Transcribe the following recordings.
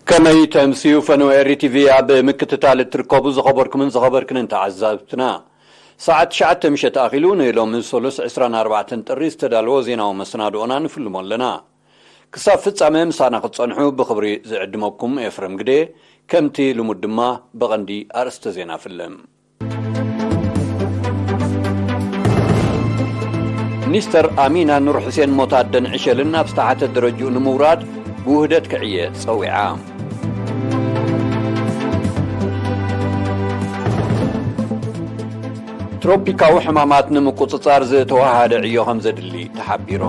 ከመይ ተምስዩ ፈነወ ኤሪ ቲቪ ኣብ ምክትታል እትርከቡ ዝኸበርኩምን ዝኸበርክንን ተዓዛብትና፣ ሰዓት ትሽዓተ ምሸት ኣኺሉ ንሎሚ ሰሉስ ዕስራን ኣርባዕተን ጥሪ ዝተዳለወ ዜናዊ መሰናድኦና ንፍልሞ ኣለና። ክሳብ ፍጻመ ምሳና ክትጸንሑ ብኽብሪ ዝዕድመኩም ኤፍሬም ግደ። ከምቲ ልሙድ ድማ ብቐንዲ ኣርእስተ ዜና ፍልም። ሚኒስተር ኣሚና ኑር ሕሴን ሞት ኣደን ዕሸልን ናብ ዝተሓተ ደረጅኡ ንምውራድ ብውህደት ክዕየ ጸዊዓ። ትሮፒካዊ ሕማማት ንምቁጽጻር ዝተወሃደ ዕዮ ከም ዘድሊ ተሓቢሩ።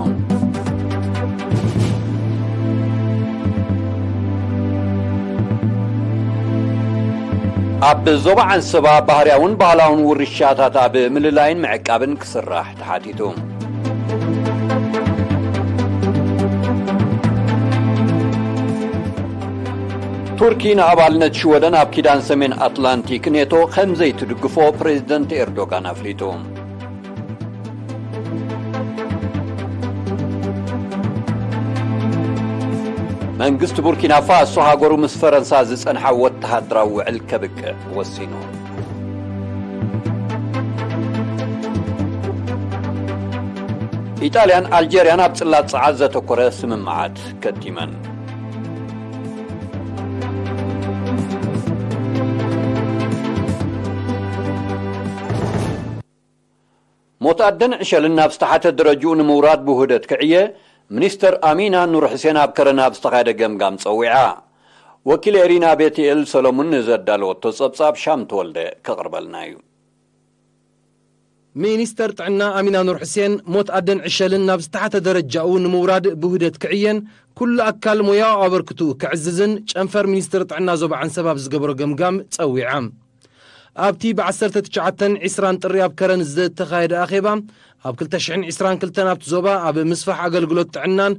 ኣብ ዞባ ዓንሰባ ባህርያውን ባህላውን ውርሻታት ኣብ ምልላይን ምዕቃብን ክስራሕ ተሓቲቱ። ቱርኪ ንኣባልነት ሽወደን ኣብ ኪዳን ሰሜን ኣትላንቲክ ኔቶ ከም ዘይትድግፎ ፕሬዝደንት ኤርዶጋን ኣፍሊጡ። መንግስቲ ቡርኪና ፋሶ ሃገሩ ምስ ፈረንሳ ዝጸንሓ ወተሃደራዊ ውዕል ከብቅዕ ወሲኑ። ኢጣልያን ኣልጀርያን ኣብ ጽላት ጸዓት ዘተኮረ ስምምዓት ከቲመን። ሞት ኣደን ዕሸልን ናብ ዝተሓተ ደረጅኡ ንምውራድ ብውህደት ክዕየ፣ ሚኒስተር ኣሚና ኑር ሕሴን ኣብ ከረን ኣብ ዝተኻየደ ገምጋም ጸዊዓ። ወኪል ኤሪና ቤትኤል ሰሎሙን ንዘዳለወቶ ጸብጻብ ሻም ተወልደ ከቕርበልና እዩ። ሚኒስተር ጥዕና ኣሚና ኑር ሕሴን ሞት ኣደን ዕሸልን ናብ ዝተሓተ ደረጃኡ ንምውራድ ብውህደት ክዕየን፣ ኩሉ ኣካል ሞያዊ ኣበርክትኡ ክዕዝዝን ጨንፈር ሚኒስትሪ ጥዕና ዞባ ዓንሰባ ኣብ ዝገበሮ ገምጋም ጸዊዓ። ኣብቲ ብ ዓሰርተ ትሽዓተን ዕስራን ጥሪ ኣብ ከረን ዝተኻየደ ኣኼባ፣ ኣብ ክልተ ሽሕን ዕስራን ክልተን ኣብቲ ዞባ ኣብ ምስፋሕ ኣገልግሎት ጥዕናን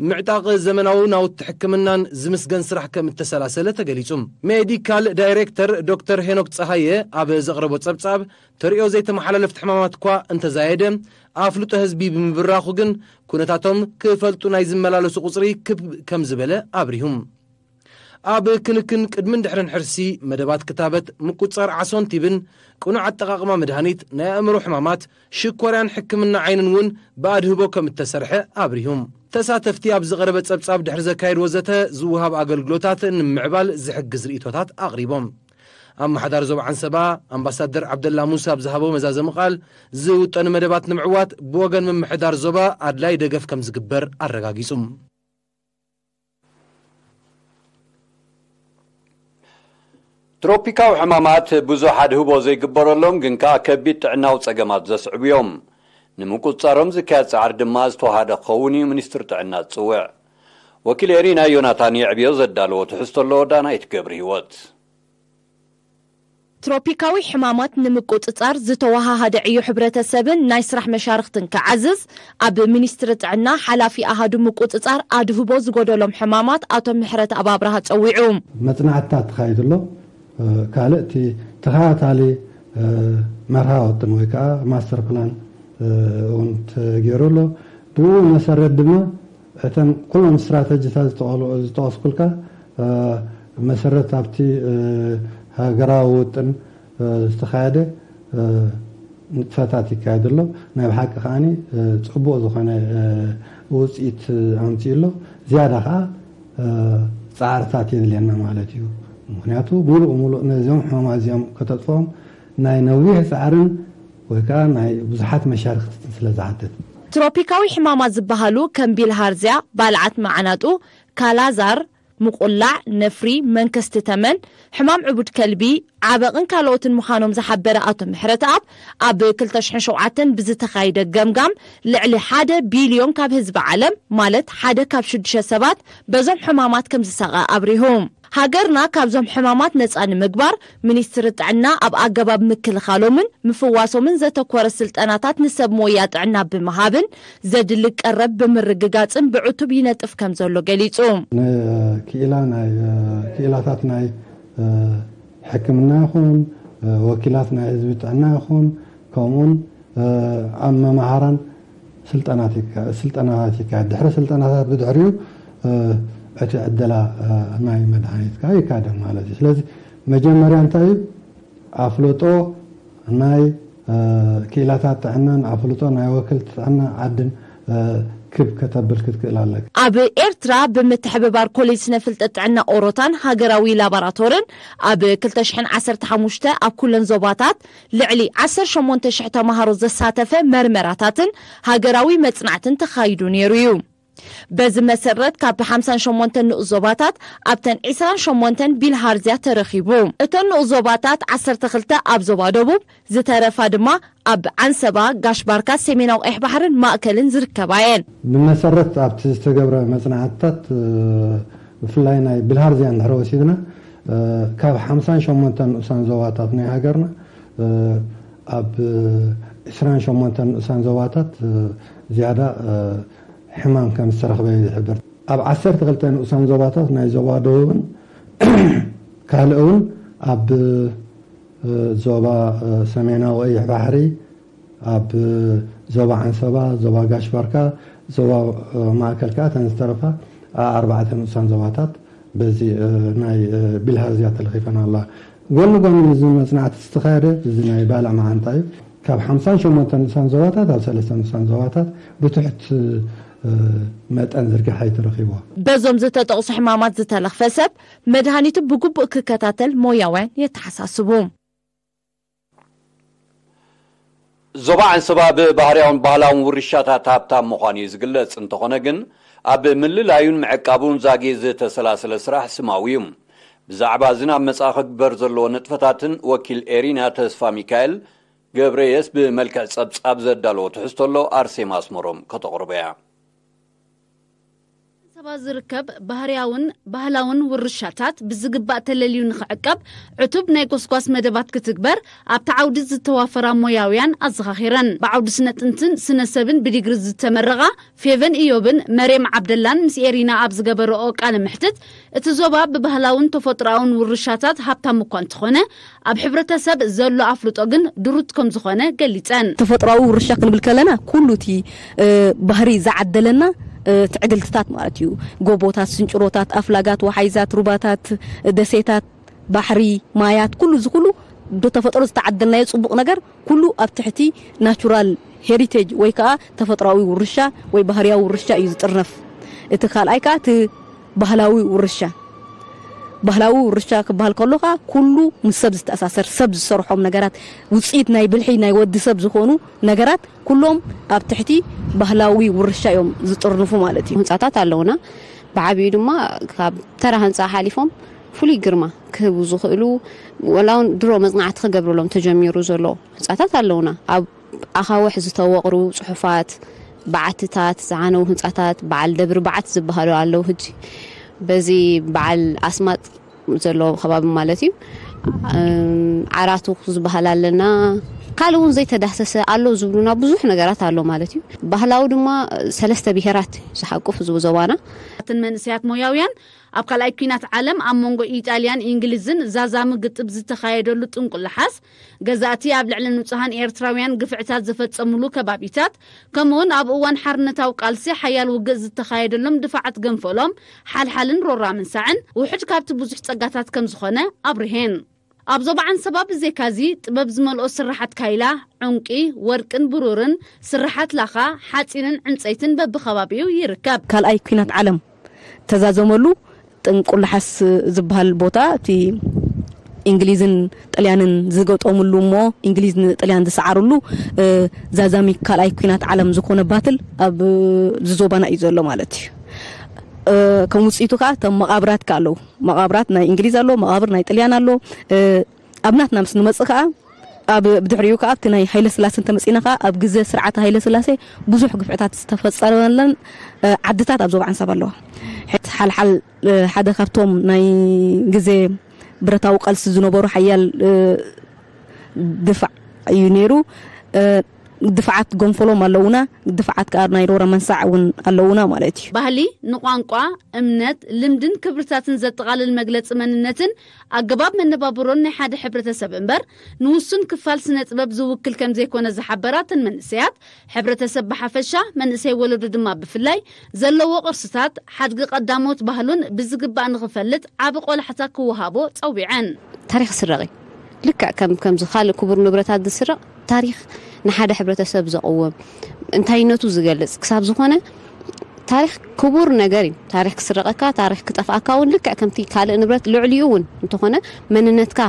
ምዕጣቕ ዘመናዊ ናውቲ ሕክምናን ዝምስገን ስራሕ ከም እተሰላሰለ ተገሊጹ። ሜዲካል ዳይሬክተር ዶክተር ሄኖክ ጸሃየ ኣብ ዘቕረቦ ጸብጻብ፣ ተርእዮ ዘይተመሓላለፍቲ ሕማማት እኳ እንተዛየደ፣ ኣፍልጦ ህዝቢ ብምብራኹ ግን ኩነታቶም ክፈልጡ ናይ ዝመላለሱ ቁጽሪ ክብ ከም ዝበለ ኣብሪሁ። ኣብ ክንክን ቅድምን ድሕርን ሕርሲ፣ መደባት ክታበት፣ ምቁጽጻር ዓሶን ቲብን፣ ቅኑዕ ኣጠቓቕማ መድሃኒት፣ ናይ ኣእምሮ ሕማማት፣ ሽኮርያን ሕክምና ዓይንን እውን ብኣድህቦ ከም እተሰርሐ ኣብሪሁ። ተሳተፍቲ ኣብ ዝቐረበ ጸብጻብ ድሕሪ ዘካየድዎ ዘተ ዝወሃብ ኣገልግሎታት ንምምዕባል ዝሕግዝ ርእይቶታት ኣቕሪቦም። ኣመሓዳሪ ዞባ ዓንሰባ ኣምባሳደር ዓብደላ ሙሳ ኣብ ዝሃቦ መዛዘሚ ቃል፣ ዝውጠኑ መደባት ንምዕዋት ብወገን ምምሕዳር ዞባ ኣድላይ ደገፍ ከም ዝግበር ኣረጋጊጹ። ትሮፒካዊ ሕማማት ብዙሕ ኣድህቦ ዘይግበረሎም ግን ከኣ ከቢድ ጥዕናዊ ጸገማት ዘስዕቡ እዮም። ንምቁጽጻሮም ዝካየድ ጻዕሪ ድማ ዝተዋሃደ ክኸውን እዩ ሚኒስትሪ ጥዕና ዝጽውዕ። ወኪል ኤሪና ዮናታን የዕብዮ ዘዳለዎ ትሕዝቶ ኣሎ። ዳናይት ገብረ ህይወት። ትሮፒካዊ ሕማማት ንምቁጽጻር ዝተወሃሃደ ዕዮ ሕብረተሰብን ናይ ስራሕ መሻርኽትን ክዓዝዝ፣ ኣብ ሚኒስትሪ ጥዕና ሓላፊ ኣሃዱ ምቁጽጻር ኣድህቦ ዝጎደሎም ሕማማት ኣቶ ምሕረትኣብ ኣብርሃ ጸዊዑ። መጽናዕትታት ተኻይዱ ኣሎ። ካልእ እቲ ተኸታታሊ መርሃ ወጥን ወይ ከዓ ማስተር ፕላን እውን ተገይሩ ኣሎ። ብኡ መሰረት ድማ እተን ኩሎም ስትራተጂታት ዝተቐሉ-፣ ዝጠቐስኩልካ መሰረት ኣብቲ ሃገራዊ ውጥን ዝተኻየደ ንጥፈታት ይካየድ ኣሎ። ናይ ብሓቂ ከዓኒ ጽቡቕ ዝኾነ ውፅኢት ኣምፅኡ ኣሎ። ዝያዳ ከዓ ፃዕርታት የድልየና ማለት እዩ። ምክንያቱ ሙሉእ ሙሉእ ነዚኦም ሕማማት እዚኦም ከተጥፍኦም ናይ ነዊሕ ፃዕርን ወይ ከዓ ናይ ብዙሓት መሻርክትን ስለ ዝሓትት። ትሮፒካዊ ሕማማት ዝበሃሉ ከም ቢልሃርዝያ፣ ባልዓት መዓናጡ፣ ካላዛር፣ ምቁላዕ፣ ነፍሪ፣ መንከስቲ ተመን፣ ሕማም ዕቡድ ከልቢ፣ ዓበቕን ካልኦትን ምዃኖም ዝሓበረ ኣቶ ምሕረትኣብ፣ ኣብ ክልተ ሽሕን ሸውዓተን ብዝተኻየደ ገምጋም ልዕሊ ሓደ ቢልዮን ካብ ህዝቢ ዓለም፣ ማለት ሓደ ካብ ሽዱሽተ ሰባት በዞም ሕማማት ከም ዝሳቐ ኣብሪሁ። ሃገርና ካብዞም ሕማማት ነጻ ንምግባር ሚኒስትሪ ጥዕና ኣብ ኣገባብ ምክልኻሎምን ምፍዋሶምን ዘተኮረ ስልጠናታት ንሰብ ሞያ ጥዕና ብምሃብን ዘድሊ ቀረብ ብምርግጋጽን ብዕቱብ ይነጥፍ ከም ዘሎ ገሊጹ። ንክኢላ ናይ፣ ክኢላታት ናይ ሕክምና ይኹን ወኪላት ናይ ህዝቢ ጥዕና ይኹን ከምኡውን ኣብ መምሃራን ስልጠናት ይካ-፣ ስልጠናታት ይካየድ። ድሕሪ ስልጠናታት ብድሕሪኡ፣ እ፣ እቲ ዕደላ ናይ መድሃኒት ከኣ ይካደ ማለት እዩ። ስለዚ መጀመርያ እንታይ እዩ? ኣፍልጦ ናይ ክኢላታት ጥዕናን ኣፍልጦ ናይ ወክልቲ ጥዕና ዓድን ክብ ከተብል ክትክእል ኣለካ። ኣብ ኤርትራ ብምትሕብባር ኮሌጅ ስነ ፍልጠት ጥዕና ኦሮታን ሃገራዊ ላቦራቶርን ኣብ ክልተ ሽሕን ዓሰርተ ሓሙሽተ ኣብ ኩለን ዞባታት ልዕሊ ዓሰርተ ሸሞንተ ሽሕ ተማሃሮ ዘሳተፈ መርመራታትን ሃገራዊ መጽናዕትን ተኻይዱ ነይሩ እዩ። በዚ መሰረት ካብ ሓምሳን ሸሞንተን ንኡስ ዞባታት ኣብተን ዕስራን ሸሞንተን ቢልሃርዝያ ተረኺቡ። እተን ንኡስ ዞባታት ዓሰርተ ክልተ ኣብ ዞባ ደቡብ፣ ዝተረፋ ድማ ኣብ ዓንሰባ፣ ጋሽ ባርካ፣ ሰሜናዊ ቀይሕ ባሕርን ማእከልን ዝርከባ እየን። ብመሰረት ኣብቲ ዝተገብረ መጽናዕትታት ብፍላይ ናይ ቢልሃርዝያ እንድሕር ወሲድና ካብ ሓምሳን ሸሞንተን ንኡሳን ዞባታት ናይ ሃገርና ኣብ ዕስራን ሸሞንተን ንኡሳን ዞባታት ዝያዳ ሕማም ከም ዝተረኽበ እዩ ዝሕብር። ኣብ ዓሰርተ ክልተ ንኡሳን ዞባታት ናይ ዞባ ደቡብን ካልእ እውን ኣብ ዞባ ሰሜናዊ ቀይሕ ባሕሪ፣ ኣብ ዞባ ዓንሰባ፣ ዞባ ጋሽ ባርካ፣ ዞባ ማእከል ከዓ እተን ዝተረፋ ኣርባዕተ ንኡሳን ዞባታት በዚ ናይ ቢልሃርዝያ ተለኺፈን ኣላ። ጎኒ ጎኒ እዚ መጽናዕቲ ዝተኻየደ እዚ ናይ ባልዕ መዓንጣ እዩ። ካብ ሓምሳን ሸሞንተን ንኡሳን ዞባታት ኣብ ሰለስተ ንኡሳን ዞባታት ብትሕት መጠን ዝርግሐ ተረኺብዎ። በዞም ዝተጠቕሱ ሕማማት ዝተለኽፈ ሰብ መድሃኒቱ ብግቡእ ክከታተል ሞያውያን የተሓሳስቡ። ዞባ ዓንሰባ ብባህርያውን ባህላውን ውርሻታት ሃብታም ምዃኑ እዩ ዝግለጽ። እንተኾነ ግን ኣብ ምልላዩን ምዕቃቡን ዛጊ ዝተሰላሰለ ስራሕ ስማዊ እዩ። ብዛዕባ እዚ ናብ መጻኢ ክግበር ዘለዎ ንጥፈታትን ወኪል ኤሪና ተስፋ ሚካኤል ገብረየስ ብመልክዕ ጸብጻብ ዘዳለዎ ትሕዝቶ ኣሎ። ኣርሴማ ኣስመሮም ከተቕርቦ እያ። ሰባ ዝርከብ ባህርያውን ባህላውን ውርሻታት ብዝግባእ ተለልዩ ንኽዕቀብ ዕቱብ ናይ ጎስጓስ መደባት ክትግበር ኣብቲ ዓውዲ ዝተዋፈራ ሞያውያን ኣዘኻኺረን። ብዓውዲ ስነ ጥንትን ስነ ሰብን ብዲግሪ ዝተመረቓ ፌቨን ኢዮብን መሬም ዓብደላን ምስ ኤሪና ኣብ ዝገበረኦ ቃለ ምሕትት እቲ ዞባ ብባህላውን ተፈጥሮኣውን ውርሻታት ሃብታም እኳ እንተኾነ ኣብ ሕብረተሰብ ዘሎ ኣፍልጦ ግን ድሩት ከም ዝኾነ ገሊፀን። ተፈጥሮኣዊ ውርሻ ክንብል ከለና ኩሉ እቲ ባህሪ ዝዓደለና እቲ ዕድልትታት ማለት እዩ። ጎቦታት፣ ስንጭሮታት፣ ኣፍላጋት፣ ወሓይዛት፣ ሩባታት፣ ደሴታት፣ ባሕሪ፣ ማያት፣ ኩሉ እዚ ኩሉ ብተፈጥሮ ዝተዓደልናዮ ፅቡቕ ነገር ኩሉ ኣብ ትሕቲ ናቹራል ሄሪቴጅ ወይ ከዓ ተፈጥሮኣዊ ውርሻ ወይ ባህርያዊ ውርሻ እዩ ዝጥርነፍ። እቲ ካልኣይ ከዓ እቲ ባህላዊ ውርሻ ባህላዊ ውርሻ ክበሃል ከሎ ከዓ ኩሉ ምስ ሰብ ዝተኣሳሰር ሰብ ዝሰርሖም ነገራት ውፅኢት ናይ ብልሒ ናይ ወዲ ሰብ ዝኾኑ ነገራት ኩሎም ኣብ ትሕቲ ባህላዊ ውርሻ እዮም ዝጥርንፉ ማለት እዩ። ህንፃታት ኣለውና። ብዓብዩ ድማ ካብ ተራ ህንፃ ሓሊፎም ፍሉይ ግርማ ክህቡ ዝኽእሉ ወላ እውን ድሮ መፅናዕቲ ክገብርሎም ተጀሚሩ ዘሎ ህንፃታት ኣለውና። ኣብ ኣኻውሕ ዝተወቕሩ ፅሑፋት፣ በዓትታት፣ ዝዓነው ህንፃታት፣ በዓል ደብሪ በዓት ዝበሃሉ ኣለዉ። ሕጂ በዚ በዓል ኣስማጥ ዘለዎ ከባቢ ማለት እዩ። ዓራቱ ዝበሃል ኣለና። ካልእ እውን ዘይተዳህሰሰ ኣሎ ዝብሉና ብዙሕ ነገራት ኣሎ ማለት እዩ። ባህላዊ ድማ ሰለስተ ብሄራት ዝሓቁፍ እዚ ዞባና። እተን መንእሰያት ሞያውያን ኣብ ካልኣይ ኲናት ዓለም ኣብ መንጎ ኢጣልያን ኢንግሊዝን ዛዛሚ ግጥብ ዝተኻየደሉ ጥንቁላሓስ ገዛእቲ ኣብ ልዕሊ ንጹሃን ኤርትራውያን ግፍዕታት ዝፈጸሙሉ ከባቢታት፣ ከምኡውን ኣብ እዋን ሓርነታዊ ቃልሲ ሓያል ውግእ ዝተኻየደሎም ድፋዓት ገንፈሎም፣ ሓልሓልን ሮራ ምንሳዕን ውሑድ ካብቲ ብዙሕ ጸጋታት ከም ዝኾነ ኣብርሄን። ኣብ ዞባ ዓንሰባ ብዘይካዚ ጥበብ ዝመልኦ ስርሓት ካይላ፣ ዕንቂ፣ ወርቅን ብሩርን፣ ስርሓት ላኻ፣ ሓጺንን ዕንጸይትን በብኸባቢኡ ይርከብ። ካልኣይ ኲናት ዓለም ተዛዘመሉ ጥንቁላሓስ ዝበሃል ቦታ እቲ እንግሊዝን ጥልያንን ዝገጠሙሉ እሞ እንግሊዝ ንጥልያን ዝሰዓሩሉ ዛዛሚ ካልኣይ ኲናት ዓለም ዝኾነ ባትል ኣብ ዝዞባና እዩ ዘሎ ማለት እዩ። ከም ውፅኢቱ ከዓ እቶም መቓብራት ከዓ ኣለዉ። መቓብራት ናይ እንግሊዝ ኣሎ፣ መቓብር ናይ ጥልያን ኣሎ። ኣብ ናትና ምስ ንመፅእ ከዓ ኣብ ብድሕሪኡ ከዓ ኣብቲ ናይ ሃይለ ስላሴ እንተመፂና ከዓ ኣብ ግዜ ስርዓተ ሃይለ ስላሴ ብዙሕ ግፍዕታት ዝተፈፀመለን ዓድታት ኣብ ዞባ ዓንሳብ ኣለዋ። ሓልሓል ሓደ ካብቶም ናይ ግዜ ብረታዊ ቃልሲ ዝነበሩ ሓያል ድፋዕ እዩ ነይሩ። ግድፋዓት ጎንፈሎም ኣለውና፣ ግድፋዓት ከኣ ናይ ዶረ መንሳዕ እውን ኣለውና ማለት እዩ። ባህሊ ንቋንቋ፣ እምነት፣ ልምድን ክብርታትን ዘጠቓልል መግለፂ መንነትን ኣገባብ መነባብሮን ናይ ሓደ ሕብረተሰብ እምበር ንውሱን ክፋል ስነ ጥበብ ዝውክል ከም ዘይኮነ ዝሓበራ እተን መንእሰያት፣ ሕብረተሰብ ብሓፈሻ መንእሰይ ወለዶ ድማ ብፍላይ ዘለዎ ቅርስታት ሓድጊ ቀዳሞት ባህሉን ብዝግባእ ንኽፈልጥ ዓቢ ቆላሕታ ክወሃቦ ጸዊዐን። ታሪኽ ስረቕ እዩ። ልክዕ ከም ከምዚ ካልእ ክቡር ንብረታት ዝስረቕ ታሪኽ ንሓደ ሕብረተሰብ ዘቕውም እንታይነቱ ዝገልጽ ክሳብ ዝኾነ ታሪኽ ክቡር ነገር እዩ። ታሪኽ ክስረቐካ፣ ታሪኽ ክጠፍኣካ እውን ልክዕ ከምቲ ካልእ ንብረት ልዕሊኡ እውን እንተኾነ መንነትካ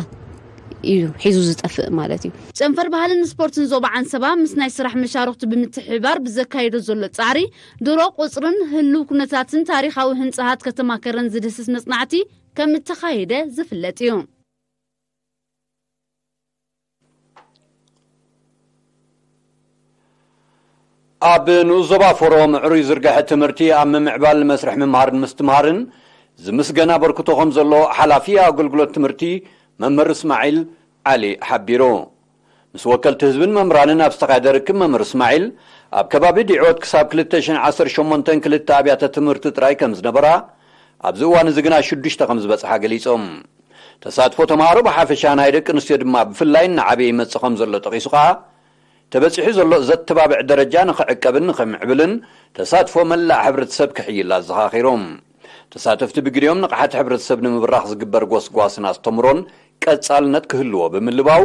እዩ ሒዙ ዝጠፍእ ማለት እዩ። ጨንፈር ባህልን ስፖርትን ዞባ ዓንሰባ ምስ ናይ ስራሕ መሻርክቱ ብምትሕብባር ብዘካየዶ ዘሎ ጻዕሪ ድሮ ቁጽርን ህልው ኩነታትን ታሪኻዊ ህንጻሃት ከተማ ከረን ዝድህስስ መጽናዕቲ ከም እተኻየደ ዝፍለጥ እዩ። ኣብ ንኡስ ዞባ ፎሮ ምዕሩይ ዝርግሐ ትምህርቲ ኣብ ምምዕባል መስርሕ ምምሃርን ምስትምሃርን ዝምስገን ኣበርክቶ ከም ዘሎ ሓላፊ ኣገልግሎት ትምህርቲ መምህር እስማዒል ዓሊ ሓቢሩ። ምስ ወከልቲ ህዝብን መምህራንን ኣብ ዝተኻየደ ርክብ መምህር እስማዒል ኣብ ከባቢ ዲዖት ክሳብ ክልተ ሽሕን ዓሰርተ ሸሞንተን ክልተ ኣብያተ ትምህርቲ ጥራይ ከም ዝነበራ ኣብዚ እዋን እዚ ግና ሽዱሽተ ከም ዝበጽሓ ገሊጾም። ተሳትፎ ተምሃሮ ብሓፈሻ ናይ ደቂ ኣንስትዮ ድማ ብፍላይ እናዓበየ ይመጽእ ከም ዘሎ ጠቒሱ ከኣ ተበጺሑ ዘሎ ዘተባብዕ ደረጃ ንኽዕቀብን ንኽምዕብልን ተሳትፎ መላእ ሕብረተሰብ ክሕይል ኣዘኻኺሮም። ተሳተፍቲ ብግዲኦም ንቕሓት ሕብረተሰብ ንምብራኽ ዝግበር ጎስጓስን ኣስተምሮን ቀጻልነት ክህልዎ ብምልባው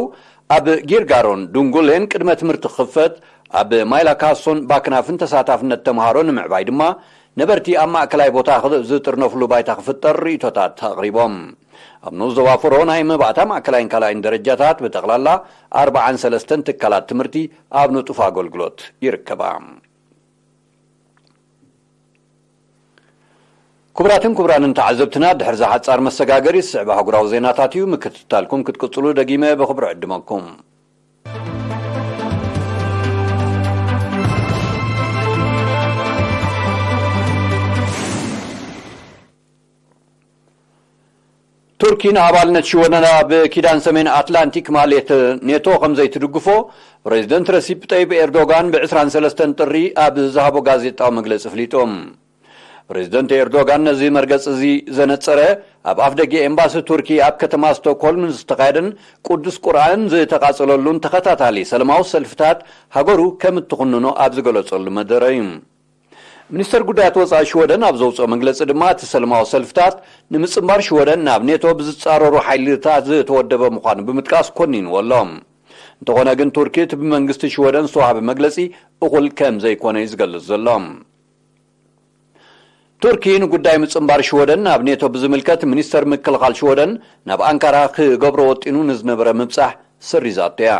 ኣብ ጊርጋሮን ዱንጉሌን ቅድመ ትምህርቲ ክኽፈት ኣብ ማይላካሶን ባክናፍን ተሳታፍነት ተምሃሮ ንምዕባይ ድማ ነበርቲ ኣብ ማእከላይ ቦታ ዝጥርነፍሉ ባይታ ክፍጠር ርእይቶታት ኣቕሪቦም። ኣብ ንኡስ ዞባ ፍሮ ናይ መባእታ ማእከላይን ካልኣይን ደረጃታት ብጠቕላላ ኣርባዓን ሰለስተን ትካላት ትምህርቲ ኣብ ንጡፍ ኣገልግሎት ይርከባ። ክቡራትን ክቡራንን ተዓዘብትና ድሕሪ ዝሓጻር መሰጋገሪ ዝስዕብ ኣህጉራዊ ዜናታት እዩ። ምክትታልኩም ክትቅጽሉ ደጊመ ብኽብሪ ዕድመኩም። ቱርኪ ንኣባልነት ሽወደን ኣብ ኪዳን ሰሜን ኣትላንቲክ ማለት ኔቶ ከም ዘይትድግፎ ፕሬዚደንት ረሲፕ ጠይብ ኤርዶጋን ብ ዕስራን ሰለስተን ጥሪ ኣብ ዝሃቦ ጋዜጣዊ መግለጺ ኣፍሊጡ። ፕሬዚደንት ኤርዶጋን ነዚ መርገጺ እዚ ዘነጸረ ኣብ ኣፍደገ ኤምባሲ ቱርኪ ኣብ ከተማ ስቶክሆልም ዝተኻየደን ቅዱስ ቁርኣን ዝተቓጸለሉን ተኸታታሊ ሰለማዊ ሰልፍታት ሃገሩ ከም እትኹንኖ ኣብ ዝገለጸሉ መደረ እዩ። ሚኒስተር ጉዳያት ወጻኢ ሽወደን ኣብ ዘውፅኦ መግለፂ ድማ እቲ ሰለማዊ ሰልፍታት ንምፅንባር ሽወደን ናብ ኔቶ ብዝፃረሩ ሓይልታት ዝተወደበ ምዃኑ ብምጥቃስ ኮኒንዎ ኣሎ። እንተኾነ ግን ቱርኪ እቲ ብመንግስቲ ሽወደን ዝተዋህበ መግለፂ እኹል ከም ዘይኮነ እዩ ዝገልጽ ዘሎ። ቱርኪ ንጉዳይ ምጽንባር ሽወደን ናብ ኔቶ ብዝምልከት ሚኒስተር ምክልኻል ሽወደን ናብ ኣንካራ ክገብሮ ወጢኑ ንዝነበረ ምብጻሕ ሰሪዛቶ እያ።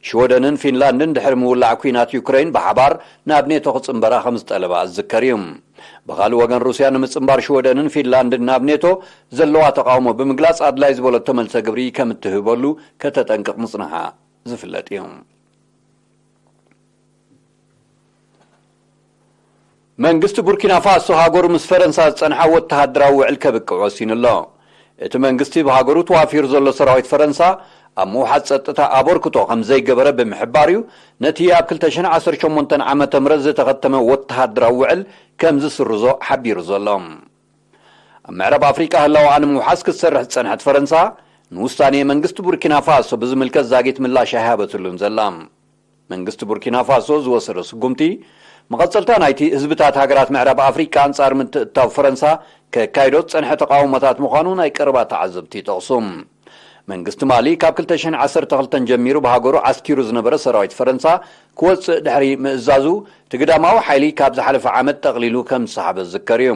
ሽወደንን ፊንላንድን ድሕሪ ምውላዕ ኲናት ዩክረይን ብሓባር ናብ ኔቶ ክጽንበራ ከም ዝጠለባ ዝዝከር እዩ። ብኻልእ ወገን ሩስያ ንምጽንባር ሽወደንን ፊንላንድን ናብ ኔቶ ዘለዋ ተቓውሞ ብምግላጽ ኣድላይ ዝበለቶ መልሰ ግብሪ ከም እትህበሉ ከተጠንቅቕ ምጽንሓ ዝፍለጥ እዩ። መንግስቲ ቡርኪና ፋሶ ሃገሩ ምስ ፈረንሳ ዝጸንሓ ወተሃደራዊ ውዕል ከብቅዕ ወሲኑ ኣሎ። እቲ መንግስቲ ብሃገሩ ተዋፊሩ ዘሎ ሰራዊት ፈረንሳ ኣብ ምውሓድ ጸጥታ ኣበርክቶ ከም ዘይገበረ ብምሕባር እዩ ነቲ ኣብ ክልተ ሽሕን ዓሰርተ ሸሞንተን ዓመተ ምህረት ዝተኸተመ ወተሃደራዊ ውዕል ከም ዝስርዞ ሓቢሩ ዘሎ። ኣብ ምዕራብ ኣፍሪቃ ህላወኣ ንምውሓስ ክትሰርሕ ዝጸንሐት ፈረንሳ ንውሳኔ መንግስቲ ቡርኪና ፋሶ ብዝምልከት ዛጊት ምላሽ ኣይሃበትሉን ዘላ። መንግስቲ ቡርኪና ፋሶ ዝወሰዶ ስጉምቲ መቐጸልታ ናይቲ ህዝብታት ሃገራት ምዕራብ ኣፍሪቃ ኣንጻር ምትእትታው ፈረንሳ ከካይዶ ዝጸንሐ ተቓውሞታት ምዃኑ ናይ ቀረባ ተዓዘብቲ ይጠቕሱ። መንግስቲ ማሊ ካብ ክልተ ሽሕን ዓሰርተ ክልተን ጀሚሩ ብሃገሩ ዓስኪሩ ዝነበረ ሰራዊት ፈረንሳ ክወጽእ ድሕሪ ምእዛዙ እቲ ግዳማዊ ሓይሊ ካብ ዝሓለፈ ዓመት ጠቕሊሉ ከም ዝሰሓበ ዝዝከር እዩ።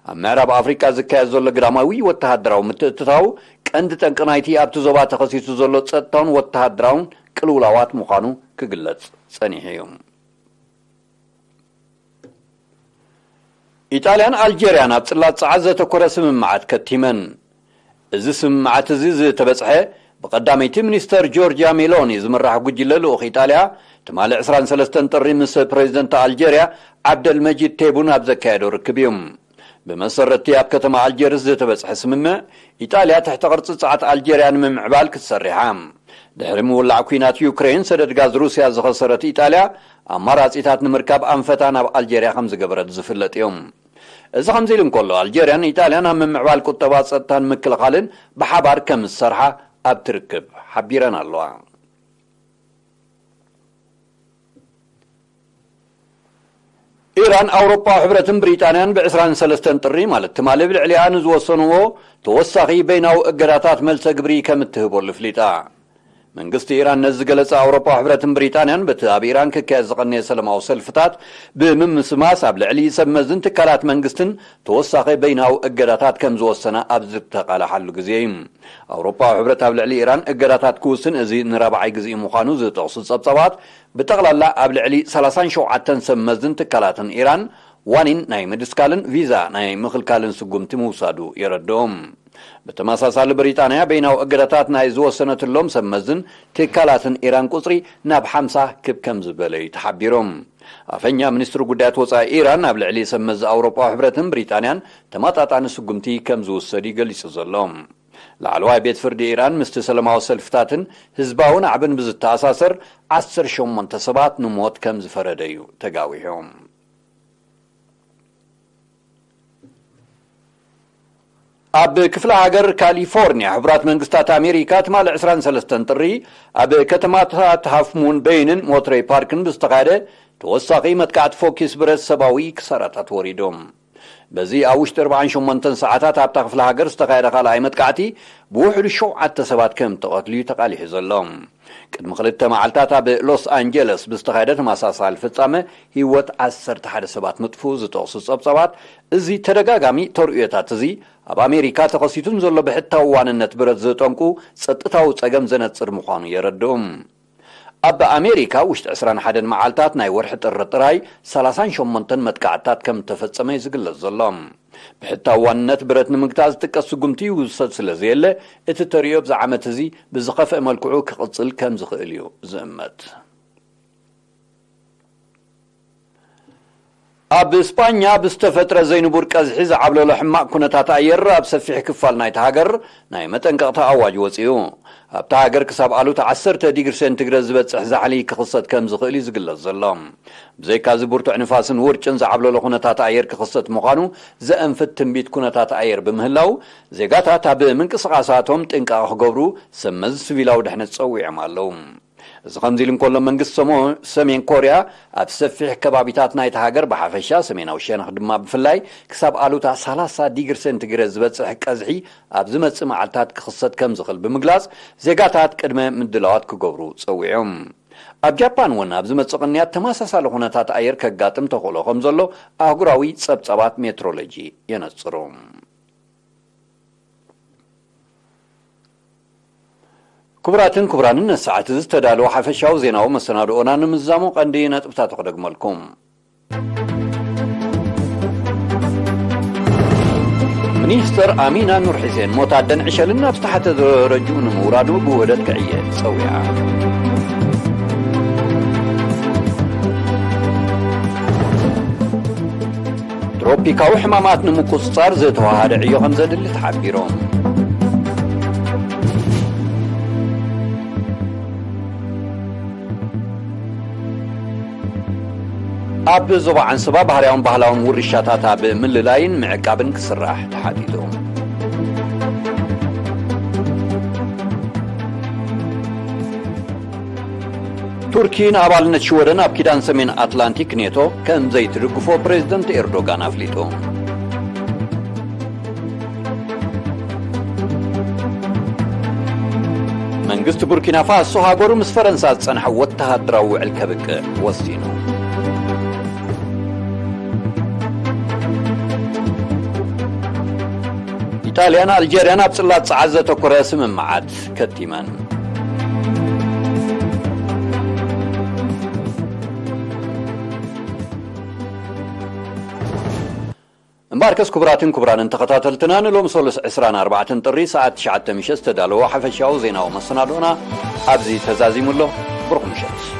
ኣብ ምዕራብ ኣፍሪቃ ዝካየድ ዘሎ ግዳማዊ ወተሃደራዊ ምትእትታው ቀንዲ ጠንቂ ናይቲ ኣብቲ ዞባ ተኸሲቱ ዘሎ ጸጥታውን ወተሃደራውን ቅልውላዋት ምዃኑ ክግለጽ ጸኒሑ እዩ። ኢጣልያን ኣልጀርያን ኣብ ጽላት ጸዓት ዘተኮረ ስምምዓት ከቲመን። እዚ ስምምዓት እዚ ዝተበጽሐ ብቐዳመይቲ ሚኒስተር ጆርጅያ ሜሎኒ ዝምራሕ ጉጅለ ልኡኽ ኢጣልያ ትማሊ ዕስራን ሰለስተን ጥሪ ምስ ፕሬዚደንት ኣልጀርያ ዓብደል መጂድ ቴቡን ኣብ ዘካየዶ ርክብ እዩ። ብመሰረትቲ ኣብ ከተማ ኣልጀርስ ዝተበጽሐ ስምምዕ ኢጣልያ ትሕተ ቅርጺ ጸዓት ኣልጀርያ ንምምዕባል ክትሰርሕ እያ። ድሕሪ ምውላዕ ኲናት ዩክሬን፣ ሰደድ ጋዝ ሩስያ ዝኸሰረት ኢጣልያ፣ ኣማራጺታት ንምርካብ ኣንፈታ ናብ ኣልጀርያ ከም ዝገበረት ዝፍለጥ እዩ። እዚ ከምዚ ኢሉ እንከሎ፣ ኣልጀርያን ኢጣልያን ኣብ ምምዕባል ቁጠባ፣ ጸጥታን ምክልኻልን ብሓባር ከም ዝሰርሓ ኣብቲ ርክብ ሓቢረን ኣለዋ። ኢራን፣ ኣውሮጳዊ ሕብረትን ብሪጣንያን ብ ዕስራን ሰለስተን ጥሪ፣ ማለት ትማሊ፣ ኣብ ልዕሊኣ ንዝወሰንዎ ተወሳኺ በይናዊ እገዳታት መልሰ ግብሪ ከም እትህበሉ ኣፍሊጣ። መንግስቲ ኢራን ነዚ ዝገለጸ፣ ኣውሮጳዊ ሕብረትን ብሪጣንያን በቲ ኣብ ኢራን ክካየድ ዝቐነየ ሰላማዊ ሰልፍታት ብምምስማስ፣ ኣብ ልዕሊ ሰብ መዝን ትካላት መንግስትን ተወሳኺ በይናዊ እገዳታት ከም ዝወሰና ኣብ ዝተቓልሓሉ ግዜ እዩ። ኣውሮጳዊ ሕብረት ኣብ ልዕሊ ኢራን እገዳታት ክውስን እዚ ንራብዓይ ግዜኡ ምዃኑ ዝጠቕሱ ጸብጻባት፣ ብጠቕላላ ኣብ ልዕሊ ሰላሳን ሸውዓተን ሰብ መዝን ትካላትን ኢራን ዋኒን ናይ ምድስካልን ቪዛ ናይ ምኽልካልን ስጉምቲ ምውሳዱ የረድኦም። ብተመሳሳሊ፣ ብሪጣንያ በይናዊ እገዳታት ናይ ዝወሰነትሎም ሰብ መዝን ትካላትን ኢራን ቁጽሪ ናብ ሓምሳ ክብ ከም ዝበለ እዩ ተሓቢሮም። ኣፈኛ ሚኒስትሪ ጉዳያት ወጻኢ ኢራን ኣብ ልዕሊ ሰብ መዚ ኣውሮጳዊ ሕብረትን ብሪጣንያን ተመጣጣኒ ስጉምቲ ከም ዝውሰድ እዩ ገሊጹ ዘሎ። ላዕለዋይ ቤት ፍርዲ ኢራን ምስቲ ሰላማዊ ሰልፍታትን ህዝባዊ ናዕብን ብዝተኣሳሰር ዓሰርተ ሸሞንተ ሰባት ንሞት ከም ዝፈረደ እዩ ተጋዊሑ። ኣብ ክፍለ ሃገር ካሊፎርኒያ፣ ሕቡራት መንግስታት ኣሜሪካ ትማሊ ዕስራን ሰለስተን ጥሪ ኣብ ከተማታት ሃፍሙን በይንን ሞትረይ ፓርክን ብዝተኻየደ ተወሳኺ መጥቃዕቲ ፎኪስ ብረት ሰብኣዊ ክሳራታት ወሪዶም። በዚ ኣብ ውሽጢ ኣርባዓን ሸሞንተን ሰዓታት ኣብታ ክፍለ ሃገር ዝተኻየደ ካልኣይ መጥቃዕቲ ብውሕዱ ሸውዓተ ሰባት ከም ተቐትሉ እዩ ተቓሊሑ ዘሎ። ቅድሚ ክልተ መዓልታት ኣብ ሎስ ኣንጀለስ ብዝተኻየደ ተመሳሳሊ ፍጻመ ህይወት ዓሰርተ ሓደ ሰባት ምጥፍኡ ዝጠቕሱ ጸብጻባት፣ እዚ ተደጋጋሚ ተርእዮታት እዚ ኣብ ኣሜሪካ ተኸሲቱ ንዘሎ ብሕታዊ ዋንነት ብረት ዝጠንቁ ጸጥታዊ ጸገም ዘነጽር ምዃኑ የረድኡ። ኣብ ኣሜሪካ ውሽጢ ዕስራን ሓደን መዓልታት ናይ ወርሒ ጥሪ ጥራይ ሰላሳን ሸሞንተን መጥቃዕትታት ከም እተፈጸመ እዩ ዝግለጽ ዘሎ። ብሕታዊ ዋንነት ብረት ንምግታእ ዝጥቀስ ስጉምቲ ይውሰድ ስለ ዘየለ፣ እቲ ተርእዮ ኣብዚ ዓመት እዚ ብዝኸፍአ መልክዑ ክቕጽል ከም ዝኽእል እዩ ዝእመት። ኣብ ስጳኛ ብዝተፈጥረ ዘይንቡር ቀዝሒ ዝዓብለሎ ሕማቕ ኩነታት ኣየር፣ ኣብ ሰፊሕ ክፋል ናይቲ ሃገር ናይ መጠንቀቕታ ኣዋጅ ወጺኡ። ኣብታ ሃገር ክሳብ ኣሉታ ዓሰርተ ዲግሪ ሴንቲግሬድ ዝበጽሕ ዛሕሊ ክኽሰት ከም ዝኽእል እዩ ዝግለጽ ዘሎ። ብዘይካዚ፣ ብርቱዕ ንፋስን ውርጭን ዝዓብለሎ ኩነታት ኣየር ክኽሰት ምዃኑ ዘእንፍት ትንቢት ኩነታት ኣየር ብምህላው፣ ዜጋታት ኣብ ምንቅስቓሳቶም ጥንቃቐ ክገብሩ ሰብ መዚ ሲቪላዊ ድሕነት ጸዊዖም ኣለዉ። እዚ ከምዚ ኢሉ እንከሎ፣ መንግስቲ ሰሞ-፣ ሰሜን ኮርያ ኣብ ሰፊሕ ከባቢታት ናይቲ ሃገር ብሓፈሻ፣ ሰሜናዊ ሸነኽ ድማ ብፍላይ፣ ክሳብ ኣሉታ ሰላሳ ዲግሪ ሴንቲግሬድ ዝበጽሕ ቀዝሒ ኣብ ዝመጽእ መዓልታት ክኽሰት ከም ዝኽእል ብምግላጽ፣ ዜጋታት ቅድመ ምድላዋት ክገብሩ ጸዊዖም። ኣብ ጃፓን እውን ኣብ ዝመጽእ ቅንያት ተመሳሳሊ ኩነታት ኣየር ከጋጥም ተኽእሎ ከም ዘሎ ኣህጉራዊ ጸብጻባት ሜትሮሎጂ የነጽሩ። ክቡራትን ክቡራንን፣ ነቲ ሰዓት እዚ ዝተዳለወ ሓፈሻዊ ዜናዊ መሰናድኦና ንምዝዛሙ ቀንዲ ነጥብታቱ ክደግመልኩም። ሚኒስተር ኣሚና ኑር ሒሴን፣ ሞት ኣደን ዕሸልን ናብ ዝተሓተ ደረጅኡ ንምውራዱ ብውህደት ክዕየ ጸዊዓ። ትሮፒካዊ ሕማማት ንምቁጽጻር ዝተዋሃደ ዕዮ ከም ዘድሊ ተሓቢሮም። ኣብ ዞባ ዓንሰባ ባህርያውን ባህላውን ውርሻታት ኣብ ምልላይን ምዕቃብን ክስራሕ ተሓቲቱ። ቱርኪ ንኣባልነት ሽወደን ኣብ ኪዳን ሰሜን ኣትላንቲክ ኔቶ ከም ዘይትድግፎ ፕሬዝደንት ኤርዶጋን ኣፍሊጡ። መንግስቲ ቡርኪና ፋሶ ሃገሩ ምስ ፈረንሳ ዝጸንሐ ወተሃደራዊ ውዕል ከብቅዕ ወሲኑ። ኢጣልያን ኣልጀርያን ኣብ ጽላት ጸዓት ዘተኮረ ስምምዓት ከቲመን። እምበኣርከስ ክቡራትን ክቡራንን ተኸታተልትና፣ ንሎሚ ሰሉስ ዕስራን ኣርባዕተን ጥሪ ሰዓት ትሽዓተ ምሸት ዝተዳለወ ሓፈሻዊ ዜናዊ መሰናድኦና ኣብዚ ተዛዚሙ ኣሎ። ብሩኽ ምሸት።